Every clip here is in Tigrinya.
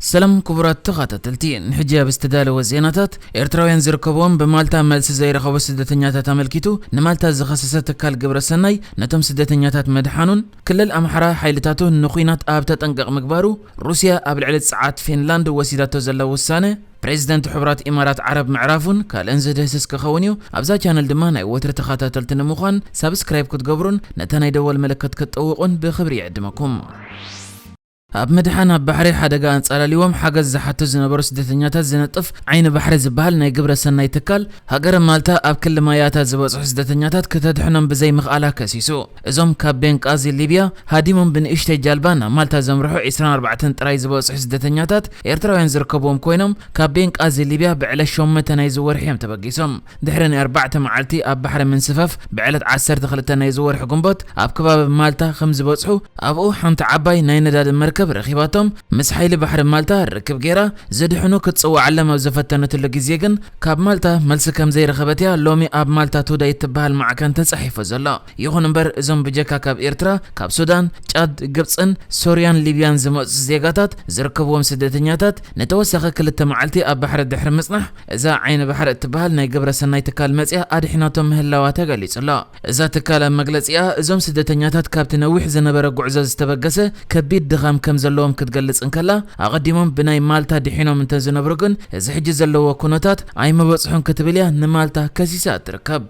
ሰላም ክቡራት ተኸታተልቲ፣ ንሕጂ ኣብ ዝተዳለወ ዜናታት፣ ኤርትራውያን ዝርከብዎም ብማልታ መልሲ ዘይረኸቡ ስደተኛታት ኣመልኪቱ ንማልታ ዝኸሰሰ ትካል ግብረ ሰናይ ነቶም ስደተኛታት ምድሓኑን ክልል ኣምሓራ ሓይልታቱ ንኹናት ኣብ ተጠንቀቕ ምግባሩ፣ ሩስያ ኣብ ልዕሊ ጸዓት ፊንላንድ ወሲዳቶ ዘላ ውሳነ፣ ፕሬዚደንት ሕቡራት ኢማራት ዓረብ ምዕራፉን ካልእን ዝድህስስ ክኸውን እዩ። ኣብዛ ቻነል ድማ ናይ ወትሪ ተኸታተልቲ ንምዃን ሳብስክራይብ ክትገብሩን ነታ ናይ ደወል ምልክት ክትጠውቑን ብኽብሪ ይዕድመኩም። ኣብ ምድሓን ኣብ ባሕሪ ሓደጋ ኣንጻላልዎም ሓገዝ ዝሓቱ ዝነበሩ ስደተኛታት ዝነጥፍ ዓይኒ ባሕሪ ዝበሃል ናይ ግብረ ሰናይ ትካል፣ ሃገረ ማልታ ኣብ ክሊ ማያታ ዝበጽሑ ስደተኛታት ክተድሕኖም ብዘይምኽኣላ ከሲሱ። እዞም ካብ ቤንቃዚ ሊብያ ሃዲሞም ብንእሽተይ ጃልባ ናብ ማልታ ዘምርሑ ዕስራን ኣርባዕተን ጥራይ ዝበጽሑ ስደተኛታት ኤርትራውያን ዝርከብዎም ኮይኖም፣ ካብ ቤንቃዚ ሊብያ ብዕለት ሸሞንተ ናይዚ ወርሒ እዮም ተበጊሶም። ድሕሪ ናይ ኣርባዕተ መዓልቲ ኣብ ባሕሪ ምንስፋፍ፣ ብዕለት ዓሰርተ ክልተ ናይዚ ወርሒ ግንቦት ኣብ ከባቢ ማልታ ከም ዝበጽሑ ኣብኡ ሓንቲ ዓባይ ናይ ነዳዲ መርከብ ረኺባቶም፣ ምስ ሓይሊ ባሕሪ ማልታ ርክብ ገይራ ዝድሕኑ ክትጽውዓሎም ኣብ ዘፈተነትሉ ግዜ ግን፣ ካብ ማልታ መልሲ ከም ዘይረኸበት እያ ሎሚ ኣብ ማልታ ቱደይ እትበሃል ማዕከን ተጻሒፉ ዘሎ። ይኹን እምበር፣ እዞም ብጀካ ካብ ኤርትራ፣ ካብ ሱዳን፣ ጫድ፣ ግብጽን ሶርያን ሊብያን ዝመጹ ዜጋታት ዝርከብዎም ስደተኛታት፣ ንተወሳኺ ክልተ መዓልቲ ኣብ ባሕሪ ድሕሪ ምጽናሕ፣ እዛ ዓይኒ ባሕሪ እትበሃል ናይ ግብረ ሰናይ ትካል መጽያ ኣድሒናቶም ምህላዋ ተገሊጹ ኣሎ። እዛ ትካል ኣብ መግለጺኣ፣ እዞም ስደተኛታት ካብቲ ነዊሕ ዝነበረ ጉዕዞ ዝተበገሰ ከቢድ ድኻም ከም ዘለዎም ክትገልጽ እንከላ፣ ኣቐዲሞም ብናይ ማልታ ድሒኖም እንተዝነብሩ ግን፣ እዚ ሕጂ ዘለዎ ኩነታት ኣይምበጽሑን ክትብል እያ ንማልታ ከሲሳ እትርከብ።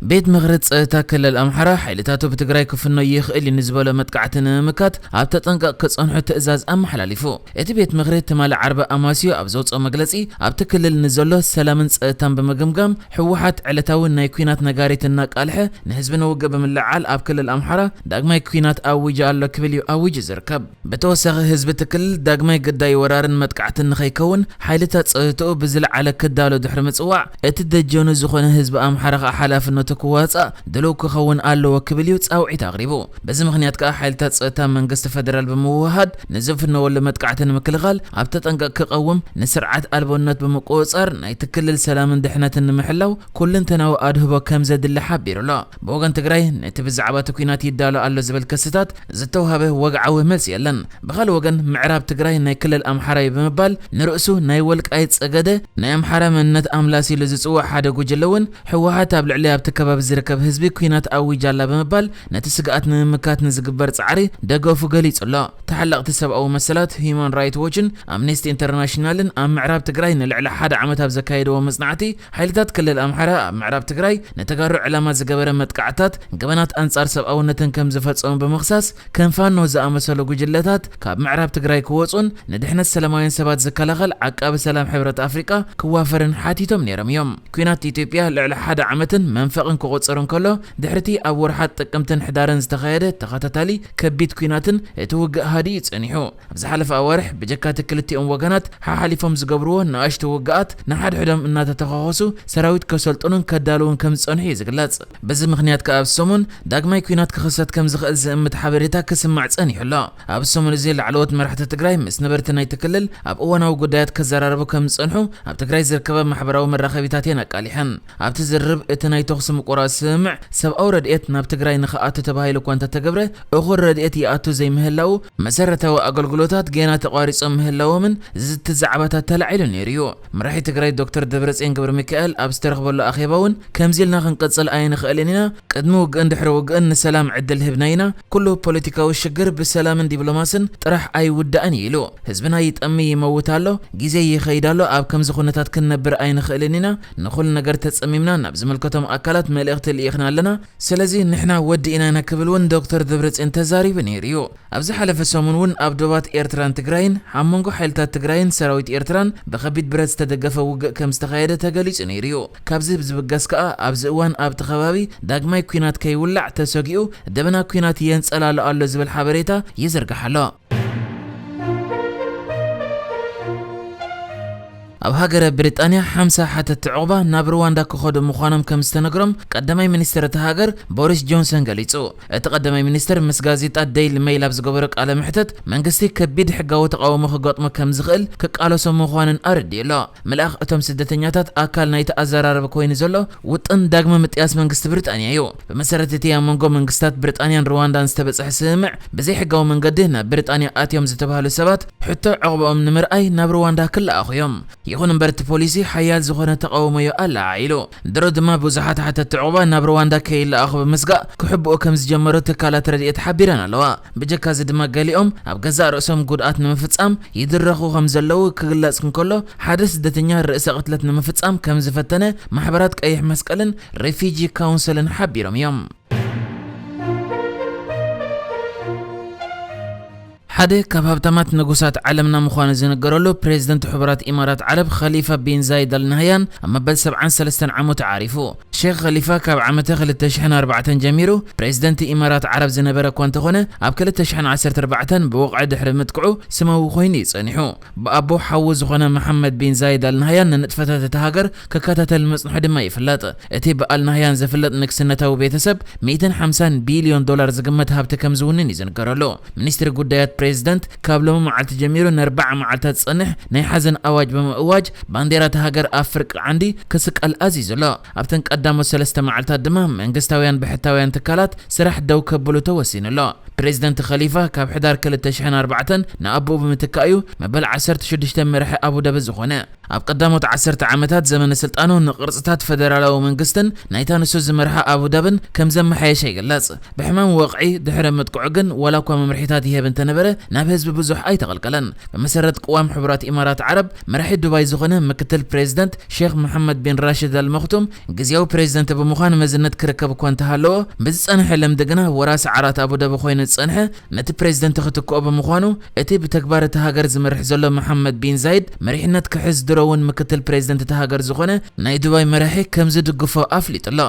ቤት ምኽሪ ጸጥታ ክልል ኣምሓራ፣ ሓይልታቱ ብትግራይ ክፍኖ ይኽእል እዩ ንዝበሎ መጥቃዕቲ ንምምካት ኣብ ተጠንቀቕ ክጸንሑ ትእዛዝ ኣመሓላሊፉ። እቲ ቤት ምኽሪ ትማሊ ዓርቢ ኣማስዩ ኣብ ዘውጽኦ መግለጺ፣ ኣብቲ ክልል ንዘሎ ሰላምን ጸጥታን ብምግምጋም፣ ህወሓት ዕለታዊ ናይ ኲናት ነጋሪት እናቃልሐ ንህዝቢ ንውግእ ብምልዓል ኣብ ክልል ኣምሓራ ዳግማይ ኲናት ኣዊጁ ኣሎ ክብል እዩ ኣዊጁ ዝርከብ። ብተወሳኺ ህዝቢ እቲ ክልል ዳግማይ ግዳይ ወራርን መጥቃዕትን ንኸይከውን ሓይልታት ጸጥታኡ ብዝለዓለ ክዳሎ ድሕሪ ምጽዋዕ፣ እቲ ደጀኑ ዝኾነ ህዝቢ ኣምሓራ ኸኣ ሓላፍነቱ ክዋጻእ ድሉው ክኸውን ኣለዎ ክብል እዩ ጻውዒት ኣቕሪቡ። በዚ ምኽንያት ከኣ ሓይልታት ጸጥታ መንግስቲ ፈደራል ብምውህሃድ ንዝፍነወሉ መጥቃዕቲ ንምክልኻል ኣብ ተጠንቀቕ ክቐውም፣ ንስርዓት ኣልቦነት ብምቁጽጻር ናይቲ ክልል ሰላምን ድሕነትን ንምሕላው ኩልንተናዊ ኣድህቦ ከም ዘድሊ ሓቢሩ ኣሎ። ብወገን ትግራይ ነቲ ብዛዕባ እቲ ኲናት ይዳሎ ኣሎ ዝብል ክስታት ዝተውሃበ ወግዓዊ መልሲ የለን። ብኻልእ ወገን ምዕራብ ትግራይ ናይ ክልል ኣምሓራይ ብምባል ንርእሱ ናይ ወልቃይት ጸገደ ናይ ኣምሓራ መንነት ኣምላስ ኢሉ ዝጽውዕ ሓደ ጉጅለ እውን ህወሓት ኣብ ልዕሊ ኣብቲ ከባቢ ዝርከብ ህዝቢ ኲናት ኣዊጃ ኣላ ብምባል ነቲ ስግኣት ንምምካት ንዝግበር ጻዕሪ ደገፉ ገሊጹ ኣሎ። ተሓለቕቲ ሰብኣዊ መሰላት ሂዩማን ራይት ዎችን ኣምነስቲ ኢንተርናሽናልን ኣብ ምዕራብ ትግራይ ንልዕሊ ሓደ ዓመት ኣብ ዘካየድዎ መጽናዕቲ፣ ሓይልታት ክልል ኣምሓራ ኣብ ምዕራብ ትግራይ ንተጋሩ ዕላማ ዝገበረ መጥቃዕታት ገበናት ኣንጻር ሰብኣውነትን ከም ዝፈጸሙ ብምኽሳስ፣ ከም ፋኖ ዝኣመሰሉ ጉጅለታት ካብ ምዕራብ ትግራይ ክወጹን ንድሕነት ሰላማውያን ሰባት ዝከላኸል ዓቃቢ ሰላም ሕብረት ኣፍሪቃ ክዋፈርን ሓቲቶም ነይሮም እዮም። ኲናት ኢትዮጵያ ልዕሊ ሓደ ዓመትን መንፈቕን ክቑጽር እንከሎ፣ ድሕሪቲ ኣብ ወርሓት ጥቅምትን ሕዳርን ዝተኻየደ ተኸታታሊ ከቢድ ኲናትን እቲ ውግእ ሃዲኡ ጸኒሑ። ኣብ ዝሓለፈ ኣዋርሕ ብጀካቲ ክልቲኦም ወገናት ሓሓሊፎም ዝገብርዎ ንኣሽቱ ውግኣት ንሓድሕዶም እናተተኻኸሱ ሰራዊት ከሰልጥኑን ከዳልውን ከም ዝጸንሑ እዩ ዝግለጽ። በዚ ምኽንያት ከኣ ኣብዚ ሰሙን ዳግማይ ኲናት ክኽሰት ከም ዝኽእል ዝእምት ሓበሬታ ክስማዕ ጸኒሑ ኣሎ። ኣብዚ ሰሙን እዚ ላዕለዎት መራሕቲ ትግራይ ምስ ነበርቲ ናይቲ ክልል ኣብ እዋናዊ ጉዳያት ከዘራርቡ ከም ዝጸንሑ ኣብ ትግራይ ዝርከባ ማሕበራዊ መራኸቢታት እየን ኣቃሊሐን። ኣብቲ ዝርርብ እቲ ናይ ተኹሲ ምቁራጽ ስምምዕ ሰብኣዊ ረድኤት ናብ ትግራይ ንኽኣቱ ተባሂሉ እኳ እንተተገብረ፣ እኹል ረድኤት ይኣቱ ዘይምህላዉ፣ መሰረታዊ ኣገልግሎታት ጌና ተቋሪጾም ምህላዎምን ዝዝቲ ዛዕባታት ተላዒሉ ነይሩ እዩ። መራሒ ትግራይ ዶክተር ደብረጽዮን ገብረ ሚካኤል ኣብ ዝተረኽበሉ ኣኼባ እውን፣ ከምዚ ኢልና ክንቅጽል ኣይንኽእልን ኢና፣ ቅድሚ ውግእን ድሕሪ ውግእን ንሰላም ዕድል ሂብና ኢና፣ ኩሉ ፖለቲካዊ ሽግር ብሰላምን ዲፕሎማስን ጥራሕ ኣይውዳእን እዩ ኢሉ። ህዝብና ይጠሚ ይመውት ኣሎ፣ ግዜ ይኸይድ ኣሎ፣ ኣብ ከምዚ ኩነታት ክንነብር ኣይንኽእልን ኢና፣ ንኹሉ ነገር ተጸሚምና ናብ ዝምልከቶም ኣካላት መልእኽቲ ልኢኽና ኣለና፣ ስለዚ ንሕና ወዲእና ኢና ክብል እውን ዶክተር ደብረጽዮን ተዛሪቡ ነይሩ እዩ። ኣብ ዝሓለፈ ሰሙን እውን ኣብ ዶባት ኤርትራን ትግራይን ኣብ መንጎ ሓይልታት ትግራይን ሰራዊት ኤርትራን ብኸቢድ ብረት ዝተደገፈ ውግእ ከም ዝተኻየደ ተገሊጹ ነይሩ እዩ። ካብዚ ብዝብገስ ከኣ ኣብዚ እዋን ኣብቲ ከባቢ ዳግማይ ኲናት ከይውላዕ ተሰጊኡ ደበና ኲናት የንጸላሎ ኣሎ ዝብል ሓበሬታ ይዝርጋሕ ኣሎ። ኣብ ሃገረ ብሪጣንያ ሓምሳ ሓተትቲ ዕቑባ ናብ ሩዋንዳ ክኸዱ ምዃኖም ከም ዝተነግሮም ቀዳማይ ሚኒስትር እታ ሃገር ቦሪስ ጆንሰን ገሊጹ። እቲ ቀዳማይ ሚኒስትር ምስ ጋዜጣ ዴይሊ ሜይል ኣብ ዝገበሮ ቃለ መሕተት፣ መንግስቲ ከቢድ ሕጋዊ ተቓውሞ ክገጥሞ ከም ዝኽእል ክቃለሶ ምዃኑን ኣረዲኡ ኣሎ። ምልኣኽ እቶም ስደተኛታት ኣካል ናይቲ ኣዘራረቢ ኮይኑ ዘሎ ውጥን ዳግመ ምጥያስ መንግስቲ ብሪጣንያ እዩ። ብመሰረት እቲ ኣብ መንጎ መንግስታት ብሪጣንያን ሩዋንዳን ዝተበጽሐ ስምምዕ፣ ብዘይሕጋዊ መንገዲ ናብ ብሪጣንያ ኣትዮም ዝተባህሉ ሰባት ሕቶ ዕቑባኦም ንምርኣይ ናብ ሩዋንዳ ክለኣኹ እዮም። ይኹን እምበር እቲ ፖሊሲ ሓያል ዝኾነ ተቓውሞ እዩ ኣለዓዒሉ። ድሮ ድማ ብዙሓት ሓተትቲ ዕቑባ ናብ ሩዋንዳ ከይለኣኹ ብምስጋእ ክሕብኡ ከም ዝጀመሩ ትካላት ረድኤት ሓቢረን ኣለዋ። ብጀካ እዚ ድማ ገሊኦም ኣብ ገዛእ ርእሶም ጉድኣት ንምፍጻም ይድረኹ ከም ዘለዉ ክግለጽ እንከሎ፣ ሓደ ስደተኛ ርእሰ ቅትለት ንምፍጻም ከም ዝፈተነ ማሕበራት ቀይሕ መስቀልን ሬፊጂ ካውንስልን ሓቢሮም እዮም። ሓደ ካብ ሃብታማት ንጉሳት ዓለምና ምዃኑ ዝንገረሉ ፕሬዝደንት ሕቡራት ኢማራት ዓረብ ኸሊፋ ቢን ዛይድ ኣል ናህያን ኣብ መበል ሰብዓን ሰለስተን ዓመቱ ዓሪፉ። ሼኽ ኸሊፋ ካብ ዓመተ ክልተ ሽሕን ኣርባዕተን ጀሚሩ ፕሬዝደንት ኢማራት ዓረብ ዝነበረ እኳ እንተኾነ፣ ኣብ ክልተ ሽሕን ዓሰርተ ኣርባዕተን ብወቕዒ ድሕሪ ምጥቅዑ ስማዊ ኮይኑ እዩ ጸኒሑ። ብኣቦ ሓዉ ዝኾነ መሓመድ ቢን ዛይድ ኣል ናህያን ንንጥፈታት እታ ሃገር ክከታተል ምጽንሑ ድማ ይፍለጥ። እቲ ብኣል ናህያን ዝፍለጥ ንግስነታዊ ቤተሰብ ሚእትን ሓምሳን ቢልዮን ዶላር ዝግመት ሃብቲ ከም ዝውንን እዩ ዝንገረሉ። ሚኒስትሪ ጉዳያት ፕሬዝደንት ካብ ሎሚ መዓልቲ ጀሚሩ ንኣርባዓ መዓልታት ዝጸንሕ ናይ ሓዘን ኣዋጅ ብምእዋጅ፣ ባንዴራ እታ ሃገር ኣብ ፍርቂ ዓንዲ ክስቀል ኣዚዙ ኣሎ። ኣብተን ቀዳሞት ሰለስተ መዓልታት ድማ መንግስታውያን ብሕታውያን ትካላት ስራሕ ደው ከብሉ ተወሲኑ ኣሎ። ፕሬዝደንት ኸሊፋ ካብ ሕዳር ክልተ ሽሕን ኣርባዕተን ንኣቦኡ ብምትካእ እዩ መበል ዓሰርተ ሽዱሽተ መራሒ ኣቡዳቢ ዝኾነ። ኣብ ቀዳሞት ዓሰርተ ዓመታት ዘመነ ስልጣኑ ንቅርጽታት ፈደራላዊ መንግስትን ናይታ ንሱ ዝመርሓ ኣቡዳብን ከም ዘመሓየሸ ይግለጽ። ብሕማም ወቕዒ ድሕሪ ምጥቅዑ ግን፣ ዋላ እኳ መምርሒታት ይህብ እንተነበረ፣ ናብ ህዝቢ ብዙሕ ኣይተቐልቀለን። ብመሰረት ቅዋም ሕቡራት ኢማራት ዓረብ፣ መራሒ ዱባይ ዝኾነ ምክትል ፕሬዝደንት ሼኽ መሓመድ ቢን ራሽድ ኣል መኽቱም ግዝያዊ ፕሬዝደንት ብምዃን መዝነት ክርከብ እኳ እንተሃለዎ፣ ብዝጸንሐ ልምዲ ግና ወራሲ ዓራት ኣቡዳቢ ኮይኑ ዝጸንሐ፣ ነቲ ፕሬዝደንት ክትክኦ ብምዃኑ፣ እቲ ብተግባር እታ ሃገር ዝመርሕ ዘሎ መሓመድ ቢን ዛይድ መሪሕነት ክሕዝ፣ ድሮ እውን ምክትል ፕሬዝደንት እታ ሃገር ዝኾነ ናይ ዱባይ መራሒ ከም ዝድግፎ ኣፍሊጡ ኣሎ።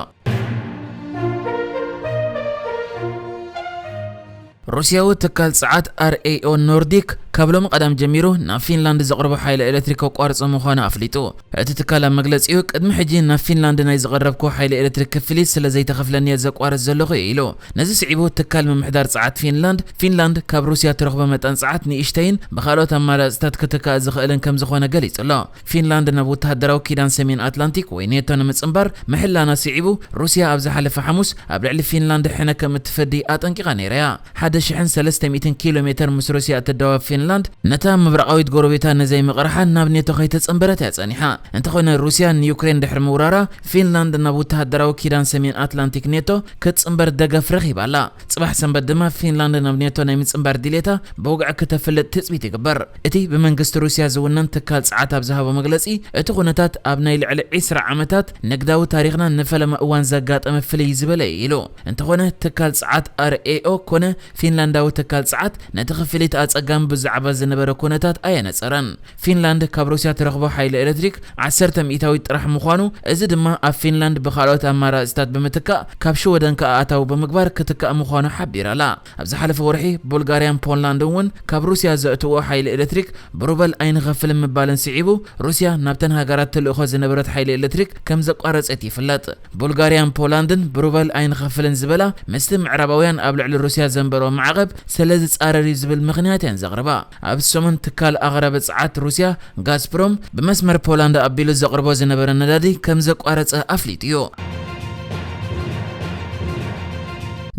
ሩስያዊ ትካል ጸዓት ኣር ኤ ኦ ኖርዲክ ካብ ሎሚ ቀዳም ጀሚሩ ናብ ፊንላንድ ዘቕርቦ ሓይሊ ኤሌክትሪክ ከቋርጾ ምዃኑ ኣፍሊጡ። እቲ ትካል ኣብ መግለጺኡ፣ ቅድሚ ሕጂ ናብ ፊንላንድ ናይ ዘቐረብኩ ሓይሊ ኤሌክትሪክ ክፍሊት ስለ ዘይተኸፍለኒ እየ ዘቋርጽ ዘለኹ ኢሉ። ነዚ ስዒቡ ትካል ምምሕዳር ጸዓት ፊንላንድ፣ ፊንላንድ ካብ ሩስያ ትረኽቦ መጠን ጸዓት ንእሽተይን ብኻልኦት ኣማራጽታት ክትካእ ዝኽእልን ከም ዝኾነ ገሊጹ ኣሎ። ፊንላንድ ናብ ወተሃደራዊ ኪዳን ሰሜን ኣትላንቲክ ወይ ኔቶ ንምጽንባር ምሕላና ስዒቡ፣ ሩስያ ኣብ ዝሓለፈ ሓሙስ ኣብ ልዕሊ ፊንላንድ ሕነ ከም እትፈዲ ኣጠንቂቓ ነይራ እያ። ሓደ ሽሕን ሰለስተ ሚእትን ኪሎ ሜተር ምስ ሩስያ እትዳወብ ፊንላንድ፣ ነታ ምብራቓዊት ጎረቤታ ንዘይምቕርሓ ናብ ኔቶ ከይተጸንበረት እያ ጸኒሓ። እንተኾነ፣ ሩስያ ንዩክሬን ድሕሪ ምውራራ፣ ፊንላንድ ናብ ወተሃደራዊ ኪዳን ሰሜን ኣትላንቲክ ኔቶ ክትጽንበር ደገፍ ረኺባ ኣላ። ጽባሕ ሰንበት ድማ ፊንላንድ ናብ ኔቶ ናይ ምጽንባር ድሌታ ብወግዒ ክተፍልጥ ትጽቢት ይግበር። እቲ ብመንግስቲ ሩስያ ዝውነን ትካል ጸዓት ኣብ ዝሃቦ መግለጺ፣ እቲ ኩነታት ኣብ ናይ ልዕሊ ዒስራ ዓመታት ንግዳዊ ታሪኽና ንፈለማ እዋን ዘጋጠመ ፍልይ ዝበለ እዩ ኢሉ። እንተኾነ፣ ትካል ጸዓት ኣር ኤ ኦ ኮነ ፊንላንዳዊ ትካል ጸዓት ነቲ ክፍሊት ኣጸጋሚ ብዛዕባ ዝነበረ ኩነታት ኣየነጸረን። ፊንላንድ ካብ ሩስያ ትረኽቦ ሓይሊ ኤሌክትሪክ ዓሰርተ ሚእታዊት ጥራሕ ምዃኑ፣ እዚ ድማ ኣብ ፊንላንድ ብኻልኦት ኣማራጺታት ብምትካእ፣ ካብ ሽወደን ከኣ ኣታዊ ብምግባር ክትካእ ምዃኑ ሓቢራ ኣላ። ኣብ ዝሓለፈ ወርሒ፣ ቡልጋርያን ፖላንድን እውን ካብ ሩስያ ዘእትዎ ሓይሊ ኤሌክትሪክ ብሩበል ኣይንኸፍልን ምባለን ስዒቡ፣ ሩስያ ናብተን ሃገራት ትልእኾ ዝነበረት ሓይሊ ኤሌክትሪክ ከም ዘቋረጸት ይፍለጥ። ቡልጋርያን ፖላንድን ብሩበል ኣይንኸፍልን ዝበላ፣ ምስቲ ምዕራባውያን ኣብ ልዕሊ ሩስያ ዘንበሮ ማዕቐብ ስለ ዝጻረር እዩ ዝብል ምኽንያት እየን ዘቕርባ። ኣብ ሰሙን ትካል ኣቕራቢ ጸዓት ሩስያ ጋዝፕሮም ብመስመር ፖላንድ ኣቢሉ ዘቕርቦ ዝነበረ ነዳዲ ከም ዘቋረጸ ኣፍሊጡ እዩ።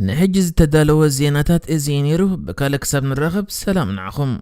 ንሕጂ ዝተዳለወ ዜናታት እዚ እዩ ነይሩ። ብካልእ ክሳብ ንራኸብ ሰላም ንዓኹም።